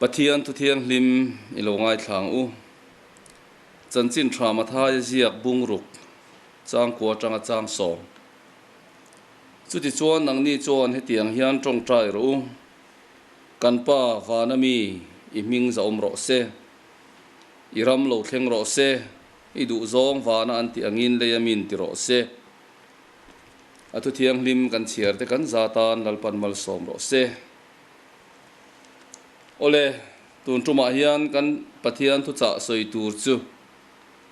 Pathian thu thianghlim i lo ngaithla ang u. Chanchin tha Mathaia ziak bungruk changkua atanga chang sawm. Chutichuan nangni chuan hetiang hian tawngtai rawh u, Kan Pa vana mi i hming zahawm rawh se, i ram lo thleng rawh se, i duhzawng vana an tih angin lei amin ti rawh se. A thu thianghlim kan chhiar te kan za tan Lalpan malsawm rawh se. Awle, tun tumah hian kan Pathian thuchah sawi tur chu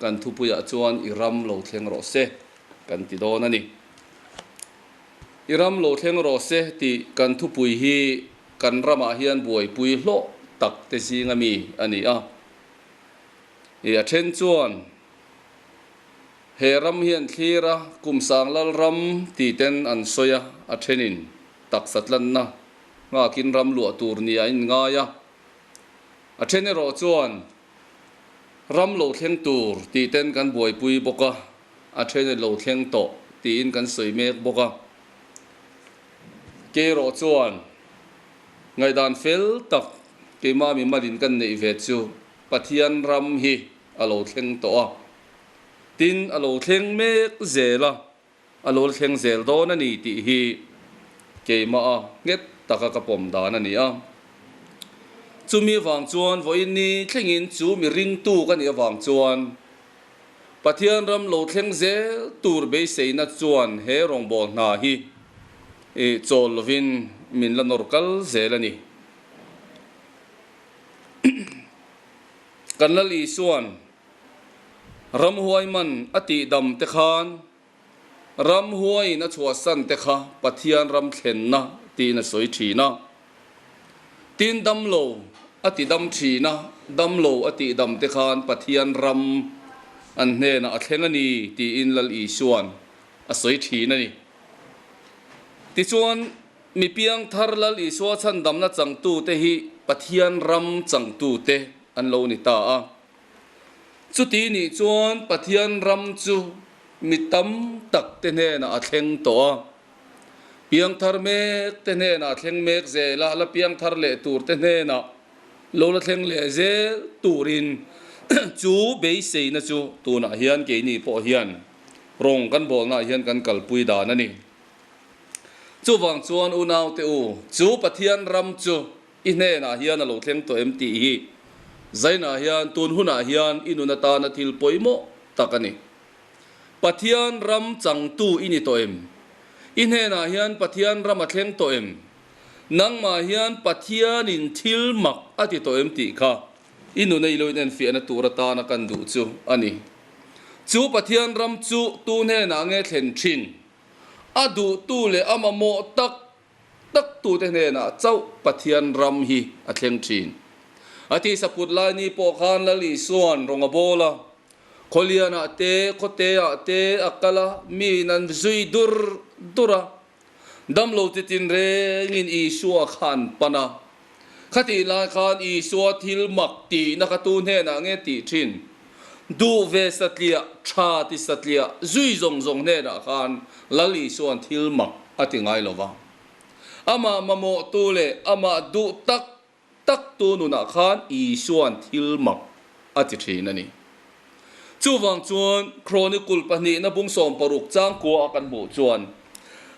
kan thupuiah chuan i ram lo thleng rawh se kan ti dawn a ni. I ram lo thleng rawh se tih kan thupui hi kan ramah hian buaipui hlawh tak te zinga mi a ni a. I a then chuan He ram hian thlir a, kum sang lal ram ti ten an sawi a, a thenin taksa tlanna nghakin ram luah tur ni a inngai a. A then erawh chuan ram lo thleng tur ti ten kan buaipui bawk a, a then lo thleng tawh tiin kan sawi mek bawk a. Keirawh chuan ngaihdan fel tak keimah mimalin kan neih ve chu Pathian ram hi a lo thleng tawh a. Tin, a lo thleng mek zel a, a lo thleng zel dawn a ni tih hi keimah a nghet taka ka pawm dan a ni a. Chumi avang chuan vawiin ni thlengin chu mi ringtu ka nih avang chuan Pathian ram lo thleng zel tur beiseina chuan he rawngbâwl hna hi chawl lovin min la nawr kal zel a ni. Kan Lal Isua'n Ramhuai man a tihdam te khan ramhuaiin a chhuahsan te kha Pathian ram thlenna tiin a sawi thin a. Tin damlo a tidam thin a, damlo a tihdam te khan Pathian ram an hnenah a thleng a ni tiin Lal Isua'n a sawi thin a ni. Tichuan mi piangthar Lal Isua chhandamna changtute hi Pathian ram changtute an lo ni ta a. Chuti nih chuan Pathian ram chu mi tam tak te hnenah a thleng tawh a. Piangthar mek te hnenah a thleng mek zel a, la piangthar leh tur te hnenah lo la thleng leh zel turin chu beiseina chu tunah hian keini pawh hian rawng kan bawlnaah hian kan kalpui dan a ni. Chuvang chuan unaute u, chu Pathian ram chu I hnenah hian a lo thleng tawh em tih hi Zainah hian tun hunah hian i nun atana thil pawimawh tak a ni. Pathian ram changtu i ni tawh em? I hnenah hian Pathian ram a thleng tawh em? Nangmah hian Pathianin thil mak a ti tawh em tih kha i nuna i lo inenfiahna tur atana kan duh chu a ni. Chu Pathian ram chu tu hnenah nge thlen thin? A duhtu leh a mamawh tak Tak tute hnenah chauh Pathian ram hi a thleng thin. A tisaput lai ni pawh khan Lal Isua'n rawng a bawl a, Khawlianah te, Khawteah te a kal a, miin an zui dur dur a. Damlo ti tinrengin Isua kha an pan a. Khatih lai khan Isua thil mak tihna kha tu hnenah nge tih thin? Duh ve satliah, tha ti satliah, zui zawng zawng hnenah khan Lal Isua'n thil mak a ti ngai lo va. Amah mamawhtu leh amah duh tak taktu nunah khan Isua'n thil mak a ti thin a ni. Chuvang chuan Chronicle pahnihna bung 16 changkua a kan hmuh chuan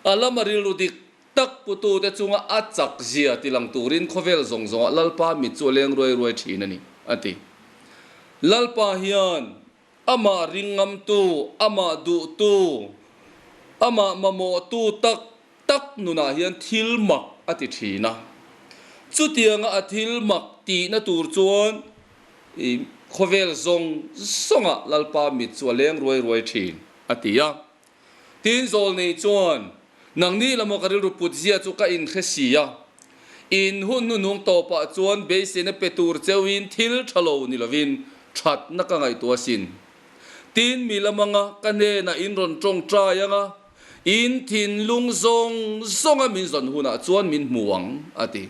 a lama rilru dik tak putute chunga a chak zia ti lang turin khawvel zawng zawngah Lalpa mit chu a leng ruai ruai thin a ni, a ti. Lalpa hian amah ringngamtu, amah duhtu, amah mamawhtu tak tak nunah hian thil mak a ti thin a. Chutianga a thil mak tihna tur chuan khawvel zawng zawngah Lalpa mit chu a leng ruai ruai thin, a ti a. Tin Zawlnei chuan, Nangni lama ka rilru put zia chu ka inhre si a. In hun hnuhnung tawpah chuan beiseina pe tur cheuhin thil tha lo ni lovin thatna ka ngaihtuah asin. Tin, mi lamanga ka hnenah in rawn tawngtai anga in thinlung zawng zawnga min zawn hunah chuan min hmu ang, a ti.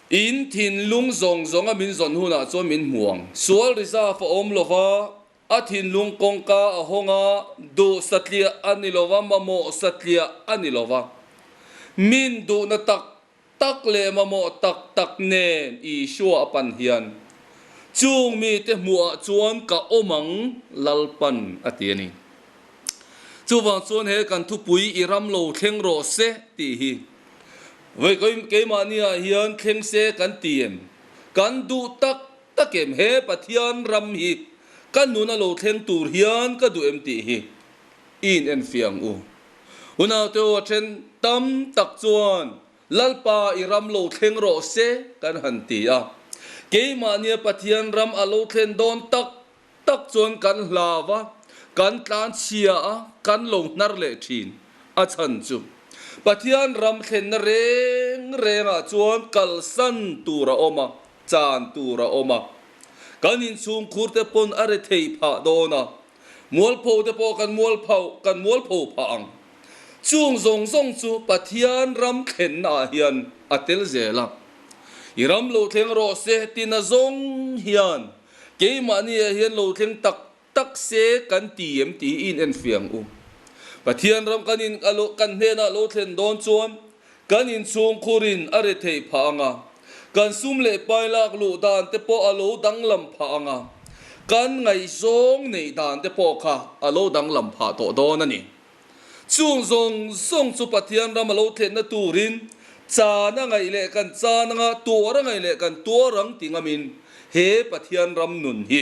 In thinlung zawng zawnga min zawn hunah chuan min hmu ang. Sual reserve a awm lova, a thinlung kawngka a hawng a, duh satliah a ni lova, mamawh satliah a ni lova. Min duhna tak tak leh mamawh tak tak nen Isua a pan hian, Chung mite hmuhah chuan ka awm ang, Lalpan a ti a ni. Chuvang chuan he kan thupui i ram lo thleng rawh se tih hi vawi keimahniah hian thleng se kan ti em? Kan duh tak tak em? He Pathian ram hi ka nun a lo thleng tur hian ka duh em tih hi i inenfiah ang u. Unaute aw a then tam tak chuan Lalpa i ram lo thleng rawh se kan han ti a. Keimahnia Pathian ram a lo thlen dawn tak tak chuan kan hlau a, kan tlanchhia a, kan lo hnar leh thin. A chhan chu Pathian ram thlenna reng rengah chuan kalsan tur a awm a, chan tur a awm a. Kan inchhungkhur te pawn a rethei phah dawn a, Mualpho te pawh kan mualpho kan mualpho phah ang. Chung zawng zawng chu Pathian ram thlenna ah hian a tel zel a. I ram lo thleng rawh se tina zawng hian keimahni ah hian lo thleng tak tak se kan ti em tih i inenfiah ang u. Pathian ram kan in kan hnenah lo thlen dawn chuan Kan inchhungkhurin a re theih phah ang a, kan sum leh pai lak luh dan te pawh a lo danglam phah ang a, kan ngaihzawng neih dan te pawh kha a lo danglam phah tawh dawn a ni. Chung zawng zawng chu Pathian ram a lo thlenna turin chan a ngaih leh kan chan anga tuar a ngaih leh kan tuar ang ti ngamin he Pathian ram nun hi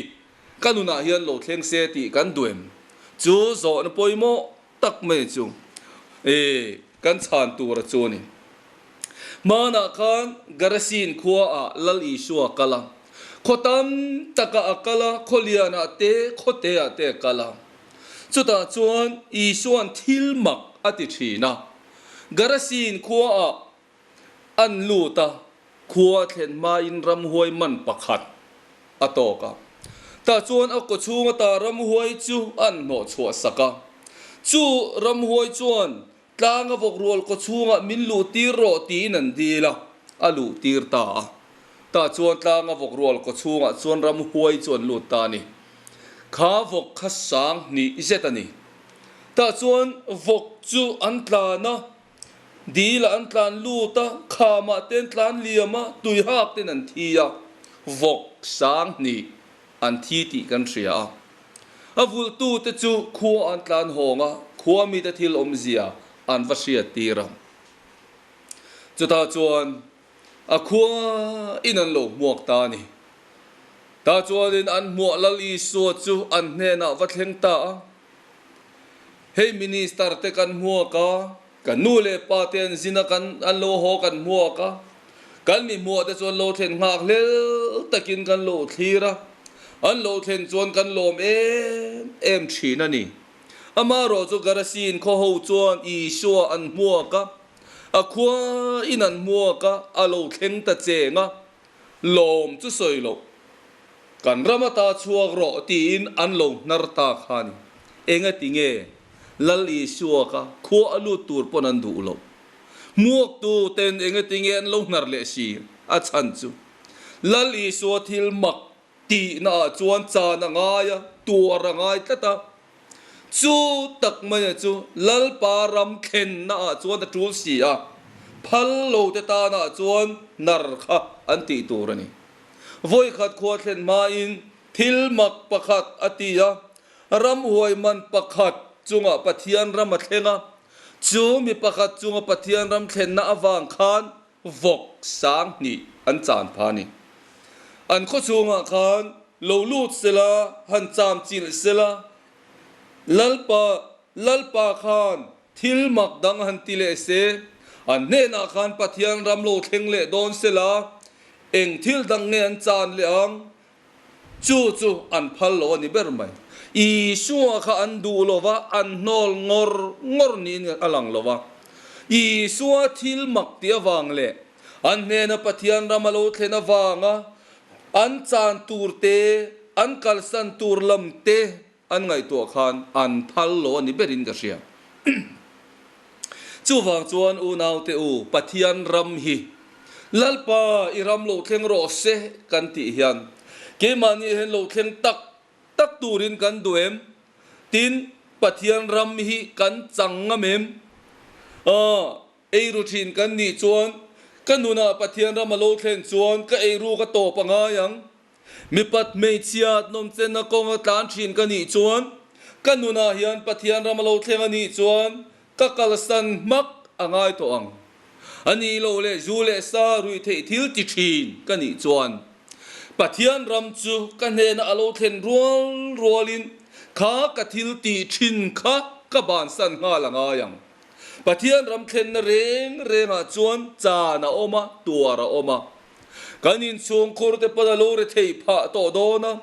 ka nunah hian lo thleng se tih kan duh em? Chu zawhna pawimawh tak mai chu e kan chhan tur a chu a ni. Hmanah khan Garasin khua ah Lal Isua a kal a, khaw tam takah a kal a, khaw lianah te, khaw te ah te a kal a. Chutah chuan Isua'n thil mak a ti thin a, Garasin khua ah An lut a, khua thlen hmain ramhuai man pakhat a tawk a. Tah chuan a kawchhung ata ramhuai chu an hnawh chhuah sak a. Chu ramhuai chuan tlanga vawk rual kawchhungah min luh tir rawh tiin an dil a, a luh tir ta a. Tah chuan tlanga vawk rual kawchhungah chuan ramhuai chu an lut ta a ni. Kha vawk kha sang hnih zet a ni. Tah chuan vawk chu an tlan a. Dil ah an tlan lut a, kham ah te an tlan liam a, tui hak ten an thi a, vawk sang hnih an thi tih kan hria a. A vulhtu te chu khua an tlan hawng a, khua mite thil awmzia an va hriat tir a. Chutah chuan a khua in an lo hmuak ta a ni. Tah chuanin an hmuah Lal Isua chu an hnenah va thleng ta a. Hei minister te kan hmuak a, kan nu leh pa te an zin a kan an lo haw kan hmuak a, kan mi hmuah te chu an lo thlen nghak hlel takin kan lo thlir a, an lo thlen chuan kan lawm em em thin a ni. Amaherawh chu Garasin khaw ho chuan Isua an hmuak a, a khua in an hmuak a, a lo thleng ta cheng a, Lawm chu sawi loh. Kan ram ata chhuak rawh tiin an lo hnar ta kha ni. Engati nge Lal Isua kha khua a lut tur pawn an duh loh. Hmuaktu ten engati nge an lo hnar leh si? A chhan chu Lal Isua thil mak tihna ah chuan chan a ngai a, tuar a ngai tlat a. Chu tak maia chu Lalpa ram thlenna ah chuan a tul si a, phal lo te tanah chuan hnar kha an tih tur a ni. Vawikhat khua thlen hmain thil mak pakhat a ti a, ramhuai man pakhat chungah Pathian ram a thleng a, chu mi pakhat chunga Pathian ram thlenna avang khan vawk 2000 an chan pha a ni. An khaw chhungah khan lo lut sela, han cham chilh sela, Lalpa, Lalpa khan thil mak dang han ti leh se, an hnenah khan Pathian ram lo thleng leh dawn sela, eng thil dang nge an chan leh ang? Chu chu an phal lo a ni ber mai. Isua kha an duh lo va, an hnawl ngawr ngawr niin a lang lo va. Isua thil mak tih avang leh an hnena Pathian ram a lo thlen avanga an chan tur te, an kalsan tur lam te an ngaihtuah khan an phal lo a ni berin ka hria. Chuvang chuan unaute u, Pathian ram hi Lalpa i ram lo thleng rawh se kan tih hian keimahni hian lo thleng tak tak turin kan duh em? Tin, Pathian ram hi kan chang ngam em? Aw, eiru thin kan nih chuan ka nunah Pathian ram a lo thlen chuan ka eiru ka tawp a ngai ang. Mipat hmeichhia nawmchenna kawnga tlan thin ka nih chuan ka nunah hian Pathian ram a lo thleng a nih chuan ka kalsan hmak a ngai tawh ang. A nih loh leh zu leh sa ruih theih thil ti thin ka nih chuan Pathian ram chu ka hnenah a lo thlen rual rualin kha ka thil tih thin kha ka bansan nghal a ngai ang. Pathian ram thlenna reng rengah chuan chan a awm a, tuar a awm a. Kan inchhungkhur te pawn a lo ri thei phah tawh dawn a,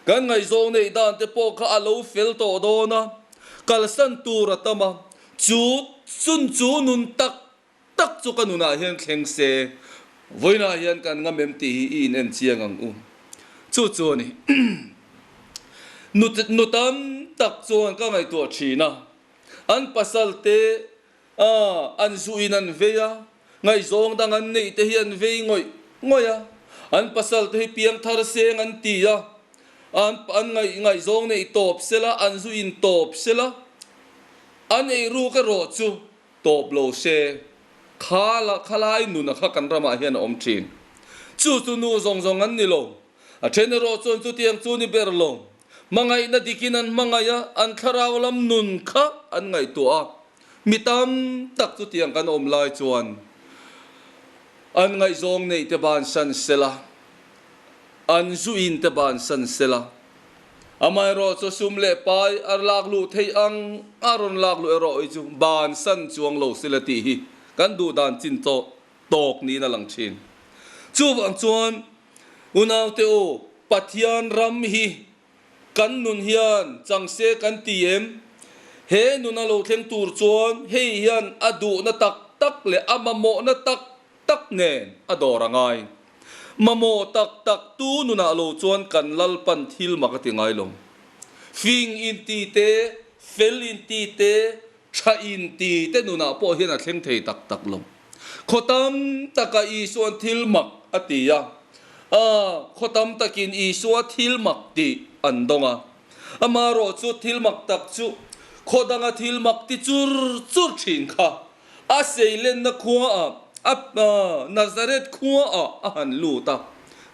kan ngaihzawng neih dan te pawh kha a lo fel tawh dawn a, kalsan tur a tam a, chu chun chu nun tak tak chu ka nunah hian thleng se, vawiinah hian kan ngam em tih hi i in en chiang ang u. Chu chu a ni. Nu nu tam tak chuan ka ngaihtuah thin a, an pasal te A, an zuin an vei a, ngaihzawng dang an neih te hi an vei ngawih ngawih a, an pasal te hi piangthar seng an ti a, an an ngaih ngaihzawng neih tawp sela, an zuin tawp sela, an eiruk erawh chu tawp lo se, kha la khalai nuna kha kan ramah hian a awm thin. Chu chu nu zawng zawng an ni lo, a then erawh chuan chutiang chu ni ber lo, hmangaihna dikin an hmangaih a, an thlarau lam nun kha an ngaihtuah a, Mi tam tak chutiang kan awm lai chuan an ngaihzawng neih te bansan sela, an zuin te bansan sela, amaherawh chu sum leh pai a lak luh theih ang a rawn lak luh erawh hi chu bansan chuang lo sela tih hi kan duh dan chin tawk niin a lang thin. Chuvang chuan unaute u, Pathian ram hi Kan nun hian chang se kan ti em? He nun a lo thleng tur chuan hei hian a duhna tak tak leh a mamawhna tak tak nen a dawr a ngai. Mamawh tak tak tu nunah lo chuan kan Lalpan thil mak a ti ngai lo. Fing inti te, fel inti te, Tha inti te nunah pawh hian a thleng thei tak tak lo. Khaw tam taka Isua'n thil mak a ti a, a khaw tam takin Isua thil mak tih an dawng a. Amaherawh chu thil mak tak chu khaw danga thil mak ti chur chur thin kha a seilenna khuaah, a Nazareth khuaah a han lut a,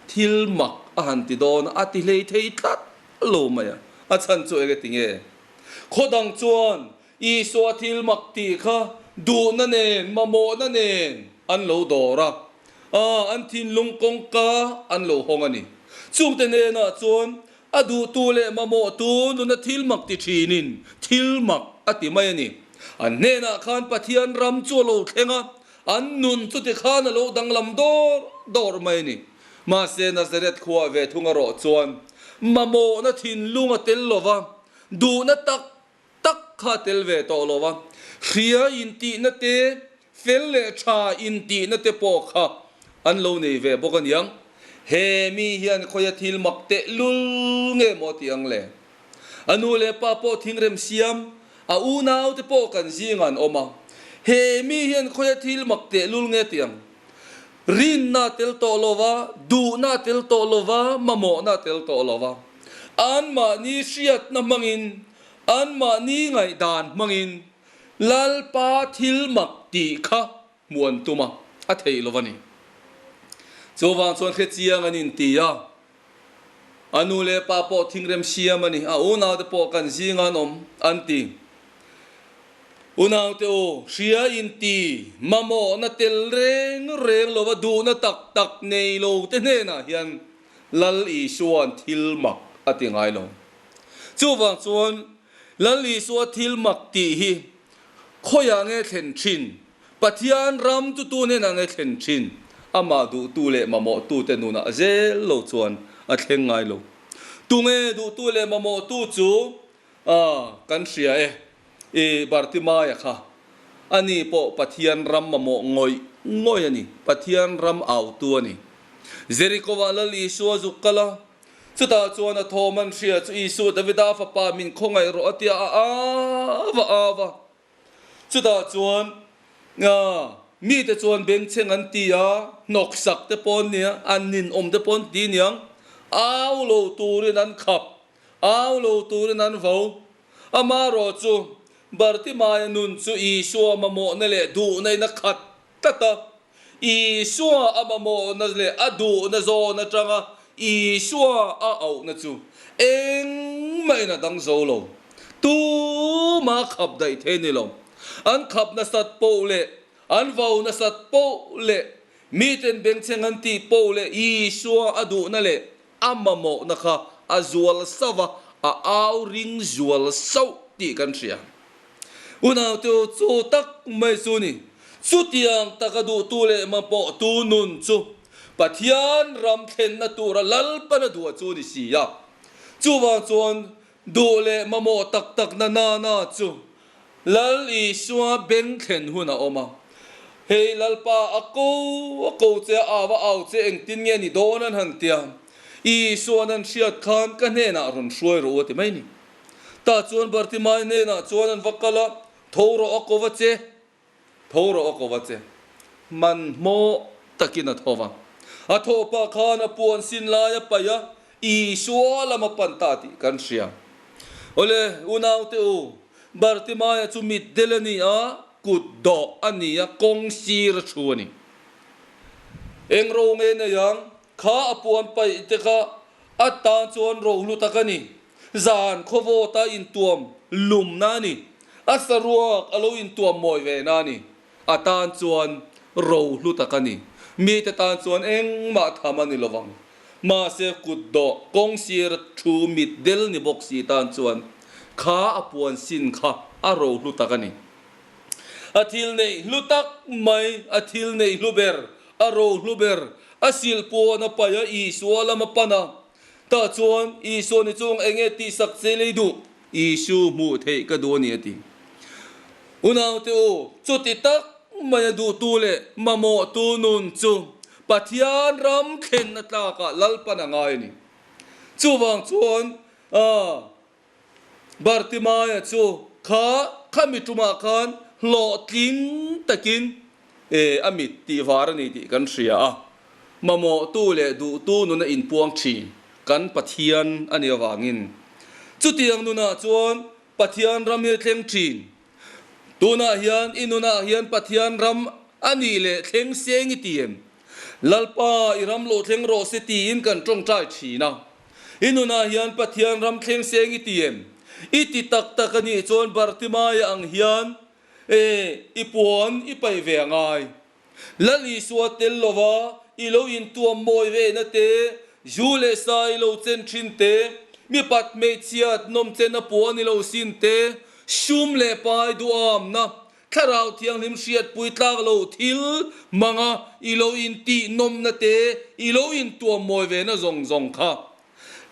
thil mak a han ti dawn a, a ti hlei thei tlat lo mai a. A chhan chu enge ti nge? Khaw dang chuan Isua thil mak tih kha duhna nen, mamawhna nen an lo dawr a, a, an thinlung kawngka an lo hawng a ni. Chungte hnenah chuan a duhtu leh mamawhtu nuna thil mak ti thinin thil mak a ti mai a ni. An hnenah khan Pathian ram chu a lo thleng a, an nun chuti khan a lo danglam dawr dawr mai a ni. Mahse Nazareth khuaah ve thung erawh chuan mamawhna thinlung a tel lo va, duhna tak tak kha a tel ve tawh lo va, hria intihna te, fel leh tha intihna te pawh kha an lo nei ve bawk a niang. He mi hian khawia thil mak teh lul nge maw tih ang le? A nu leh pa pawh thingrem siam, a unau te pawh kan zingah an awm a. He mi hian khawia thil mak teh lul nge tih ang? Rinna a tel tawh lo va, duhna a tel tawh lo va, mamawhna a tel tawh lo va. Anmahni hriatna hmangin, anmahni ngaihdan hmangin Lalpa thil mak tih kha hmuh an tum a, a theih lo a ni. Chuvang chuan hrechiang an inti a, a nu leh pa pawh thingrem siam a ni, a unaute pawh kan zingah an awm an ti. Unaute u, hria inti, mamawhna tel reng reng lova duhna tak tak nei lo te hnenah hian Lal Isua'n thil mak a ti ngai lo. Chuvang chuan Lal Isua thil mak tih hi khawiah nge thlen thin? Pathian ram chu tu hnenah nge thlen thin? Amah duhtu leh mamawhtu te nunah zel lo chuan a thleng ngai lo. Tunge duhtu leh mamawhtu chu? A, kan hria e, i Bartimaia kha. Ani pawh Pathian ram mamawh ngawih ngawih a ni. Pathian ram autu a ni. Jeriko-ah Lal Isua zuk kal a, chutah chuan a thawm an hria chu Isu Davida fapa min khawngaih rawh a tia a au a au a. Chutah chuan mite chuan bengchheng an ti a, hnawksak te pawh an nia, an ninawm te pawh an ti niang, au lo turin an khap, au lo turin an vo. Amaherawh chu Bartimaia nun chu Isua mamawhna leh duhna in a khat tlat a. Isua a mamawhna leh a duhna zawn atanga Isua a auhna chu engmah in a dang zo lo. Tuma khap daih thei ni lo. An khap nasat poh leh an vo nasat poh leh miten bengchheng an tih poh leh Isua a duhna leh A mamawhna kha a zual sauh a, a au ring zual sauh tih kan hria. Unaute chu tak mai chu ni. Chutiang taka duhtu leh mamawhtu nun chu Pathian ram thlenna tura Lalpana duah chu ni si a. Chuvang chuan duh leh mamawh tak takna nana chu Lal Isua beng thlen hun a awm a, Hei Lalpa, a ko a ko che a, au a au che, engtin nge ni dawn an han tia. Isua'n an hriat khan ka hnenah rawn hruai rawh u a ti mai ni. Tah chuan Bartimai hnenah chuan an va kal a, Tho rawh a ko va che. Tho rawh a ko va che. Hmanhmawh takin a tho va. A thawh pah khan a puan sin lai a paih a, Isua lam a pan ta tih kan hria. Awle, unaute u, Bartimaia chu mitdel a ni a, kut dawh a ni a, kawng sir a thu a ni. Eng ro nge nei ang? Kha a puan paih te kha a tan chuan rohlu tak a ni. Zan khawvawta intuam lumna a ni. A saruak a lo intuam mawi ve na a ni. A tan chuan rohlu tak a ni. Mite tan chuan engmah tham a ni lovang. Mahse kut dawh kawng sir thu mit del ni bawk si tan chuan kha a puan sin kha a rohlu tak a ni. A thil neih hlu tak mai, a thil neih hlu ber, a rohlu ber, a silhpuan a paih a, Isua lam a pan a. Tah chuan Isua ni chung eng nge tihsak che lei duh? Isu hmuh theih ka duh a ni a ti. Unaute u, chuti tak mai a duhtu leh mamawhtu nun chu Pathian ram thlenna tlakah Lalpan a ngai a ni. Chuvang chuan Bartimaia chu kha khami tumah khan hlawhtling takin a mit tih var a ni tih kan hria a, mamawhtu leh duhtu nuna inpuang thin kan Pathian a nih avangin chutiang nunah chuan Pathian ram hi a thleng thin. Tunah hian i nunah hian Pathian ram a nih leh thleng seng i ti em? Lalpa i ram lo thleng rawh se tiin kan tawngtai thin a. I nunah hian Pathian ram thleng seng i ti em? I ti tak tak a nih chuan Bartimaia ang hian e i puan i paih ve a ngai. Lal Isua tel lova i lo intuam mawi ve na te, zu leh sa i lo chen thin te, mipat hmeichhiat nawmchen a puan i lo sin te, sum leh pai duhamna Thlarau Thianghlim hriatpui tlak lo thil hmanga i lo intih nawmna te, i lo intuam mawi ve na zawng zawng kha.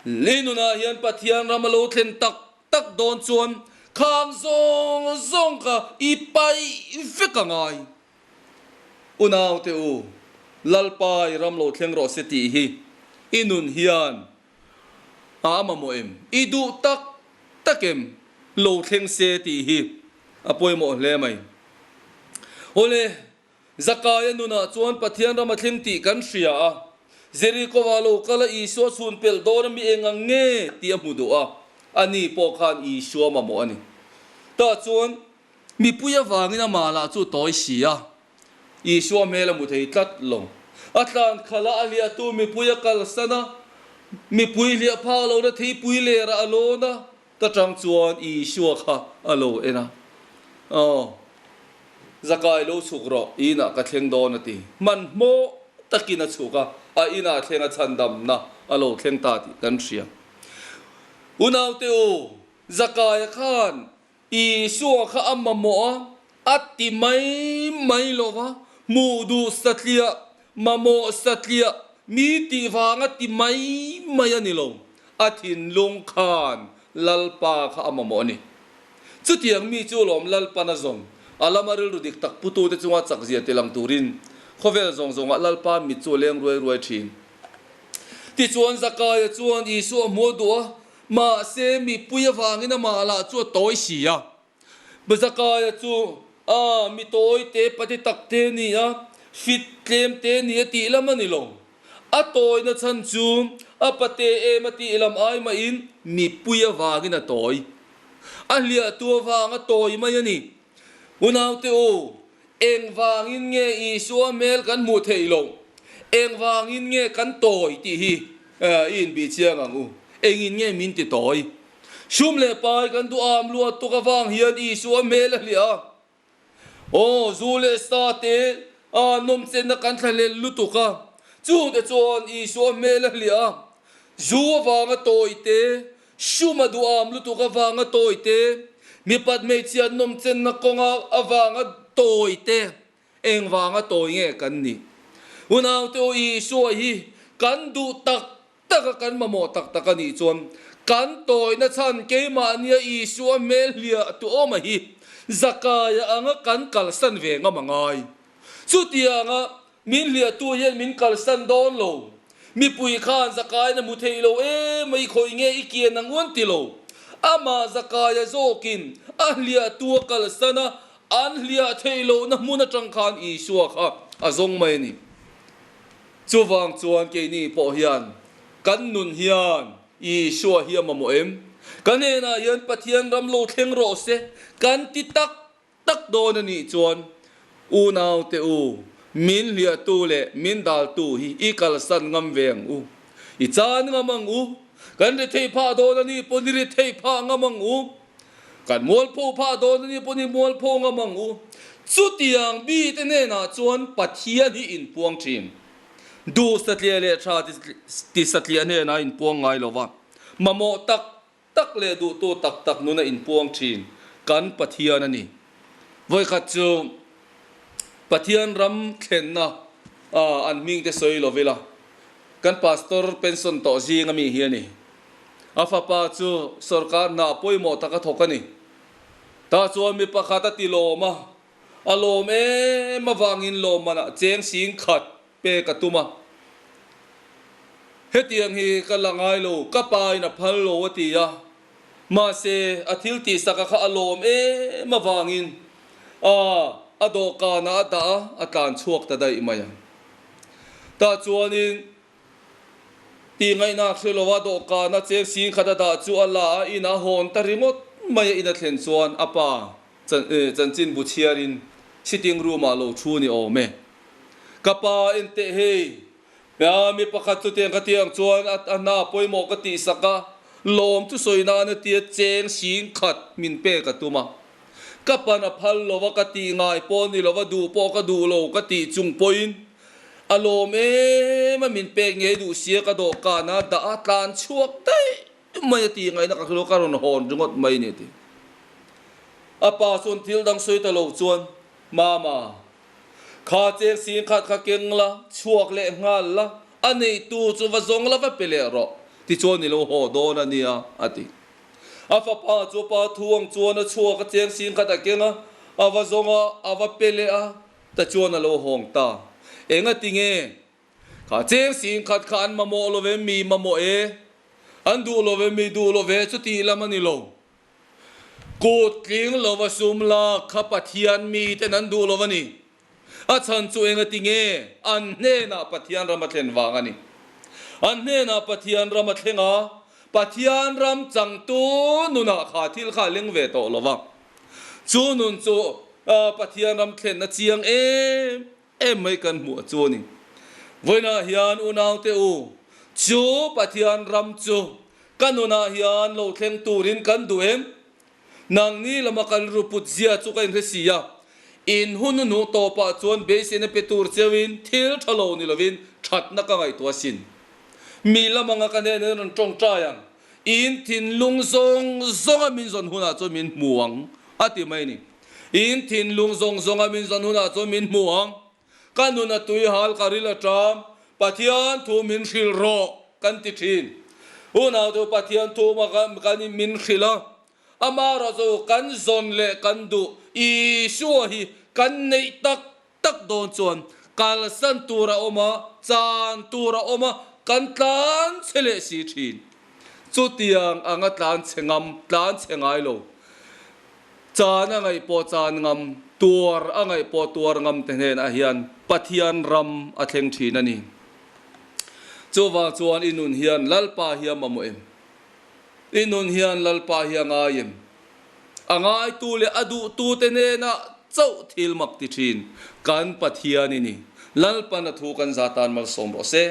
Lei nunah hian Pathian ram a lo thlen tak tak dawn chuan khang zawng zawng kha i paih vek a ngai. Unaute u, Lalpa i ram lo thleng rawh se tih hi i nun hian A mamawh em? I duh tak tak em? Lo thleng se tih hi a pawimawh hle mai. Awle, Zakaia nunah chuan Pathian ram a thleng tih kan hria a. Jeriko-ah lo kal a Isua chhun pelh dawn a mi eng ang nge tih a hmu duh a, ani pawh khan Isua mamawh a ni. Tah chuan mipui avangin amah lah chu tawi si a. Isua hmel a hmu thei tlat lo. A tlan khalh a, a hliahtu mipui a kalsan a, mipui hliah phak lohna theipui lerah a lawn a, ta tang chuan Isua kha a lo en a. Aw, Zakai lo chhuk rawh, i inah ka thleng dawn a ti. Hmanhmawh takin a chhuk a, a inah thleng a chhandamna a lo thleng ta tih kan hria. Unaute u, Zakaia khan Isua kha a mamawh a, a ti mai mai lo va, hmuh duh satliah, mamawh satliah, mi tih vanga ti mai mai a ni lo. A thinlung khan Lalpa kha a mamawh a ni. Chutiang mi chu lawm Lalpan a zawng. A lama rilru dik tak putute chunga chakzia tilang turin khawvel zawng zawngah Lalpa mit chu a leng ruai ruai thin. Tichuan Zakaia chuan Isua a hmuh duh a, mahse mipui avangin amah lah chu a tawi si a. Zakaia chu a mi tawi te pati tak te ni a, fit tlem te ni a tih lam a ni lo. A tawina chhan chu a pate em a tih lam ai mahin mipui avangin a tawi. A hliahtu avang a tawi mai a ni. Unaute u, engvangin nge Isua hmel kan hmuh theih loh? Engvangin nge kan tawi tih hi i inbih chiang ang u. Engin nge min ti tawi? Sum leh pai kan duham luat tuk avang hian Isua hmel a hliah a. Aw, zu leh sa te a nawmchenna kan thlahlel lutuk a, chungte chuan Isua hmel a hliah a. Zu avanga tawi te, sum a duham lutuk avanga tawi te, mipat hmeichhia nawmchenna kawnga avanga tawi te, engvanga tawi nge kan nih? Unaute aw, Isua hi kan duh tak taka kan mamawh tak tak a nih chuan kan tawina chhan keimahnia Isua hmel hliah tu awm a hi Zakaia anga kan kalsan ve ngam a ngai. Chutianga min hliahtu hian min kalsan dawn lo. Mipui khan Zakaia na hmu thei lo em mai khawi nge i kian ang uan ti lo. Amah Zakaia zawkin a hliahtu a kalsan a, an hliah theih lohna hmun atang khan Isua kha a zawng mai a ni. Chuvang chuan keini pawh hian kan nun hian Isua hi a mamawh em? Ka hnenah hian Pathian ram lo thleng rawh se kan ti tak tak dawn a nih chuan unaute u, min hliahtu leh min daltu hi i kalsan ngam ve ang u. I chan ngam ang u. Kan ri theih phah dawn a nih pawn i ri theih phah ngam ang u. Kan mualpho phah dawn a nih pawh ni mualpho ngam ang u. Chutiang mite hnenah chuan Pathian hi inpuang thin. Duh satliah leh tha ti satliah hnenah inpuang ngai lo va, mamawh tak tak leh duhtu tak tak nuna inpuang thin kan Pathian a ni. Vawikhat chu Pathian ram thlenna an hmingte sawi lo ila, kan pastor pension tawh zing ami hi a ni. A fapa chu sorkar hna pawimawh tak a thawk a ni. Tah chuan mi pakhat a ti lawm a, a lawm em avangin lawmmanah cheng sing khat pek a tum a. Hetiang hi ka la ngai lo, ka pa in a phal lo a ti a. Mahse, a thil tihsaka kha a lawm em avangin a a dawhkanah a dah a, a tlan chhuak ta daih mai a. Tah chuanin Tih ngaihnak hre lova dawhkana cheng sing khat a dah chu a la a, in a hawn ta ringawt mai a, in a thlen chuan a pa chanchin bu chhiarin sitting room ah lo thu ni awm e. Ka pa enteh hei, mi pakhat chutiang ka tih ang chuan a hna pawimawh ka tihsak a, lawm chu sawi nan a tia cheng sing khat min pek a tum a. Ka pan a phal lova ka tih ngai pawh ni lova duh pawh ka duh lo ka tih chung pawhin A lawm em a, min pek ngei duh sia ka dawhkan a dah a tlan chhuak daih mai a tih ngaihna ka hrilh a, ka rawn hawn ringawt mai a ni a ti. A pa chuan thil dang sawi ta lo chuan, Mama, kha cheng sing khat kha keng la, chhuak leh nghal la, a neitu chu va zawng la va pe leh rawh, tichuan i lo haw dawn a nia a ti. A fapa chu pa thu ang chuan a chhuak a, cheng sing khat a keng a, a va zawng a, a va pe leh a, Ta chuan a lo hawng ta. Engati nge? Kha cheng sing khat kha an mamawh lo ve, mi mamawh e. An duh lo ve, mi duh lo ve, chuti lam a ni lo. Kut tling lova sum lak kha Pathian miten an duh lo a ni. A chhan chu engati nge? An hnenah Pathian ram a thlen vang a ni. An hnenah Pathian ram a thleng a, Pathian ram changtu nunah kha thil kha a leng ve tawh lo va. Chu nun chu Pathian ram thlenna chiang em em mai kan hmuh chu a ni. Vawiinah hian unaute u, chu Pathian ram chu ka nunah hian lo thleng turin kan duh em? Nangni lama kan ru put zia chu ka inhre si a, in hun hnuh tawpah chuan beiseina pe tur cheuin thil tha lo ni lovin thatna ka ngaihtuah asin. Mi lamanga ka hnenah rawn tawngtai ang. In thinlung zawng zawnga min zawn hunah chuan min hmu ang, a ti mai a ni. In thinlung zawng zawnga min zawn hunah chuan min hmu ang. Ka nun a tui hal, ka ril a ṭam, Pathian thu min hrilh rawh, kan ti ṭhin. Unau chu Pathian thu kan in min hrilh a, amaherawhchu kan zawn leh kan duh. Isua hi kan neih tak tak dawn chuan kalsan tur a awm a, chan tur a awm a, kan tlan chhe leh si thin. Chutiang anga tlan chhe ngam, tlan chhe ngai lo. Chan a ngaih pawh chan ngam, tuar a ngaih pawh tuar ngam te hnenah hian Pathian ram a thleng thin a ni. Chuvang chuan i nun hian Lalpa hi a mamawh em? I nun hian Lalpa hi a ngai em? A ngaitu leh a duhtute hnenah chauh thil mak ti thin kan Pathian i ni. Lalpan a thu kan za tan malsawm rawh se.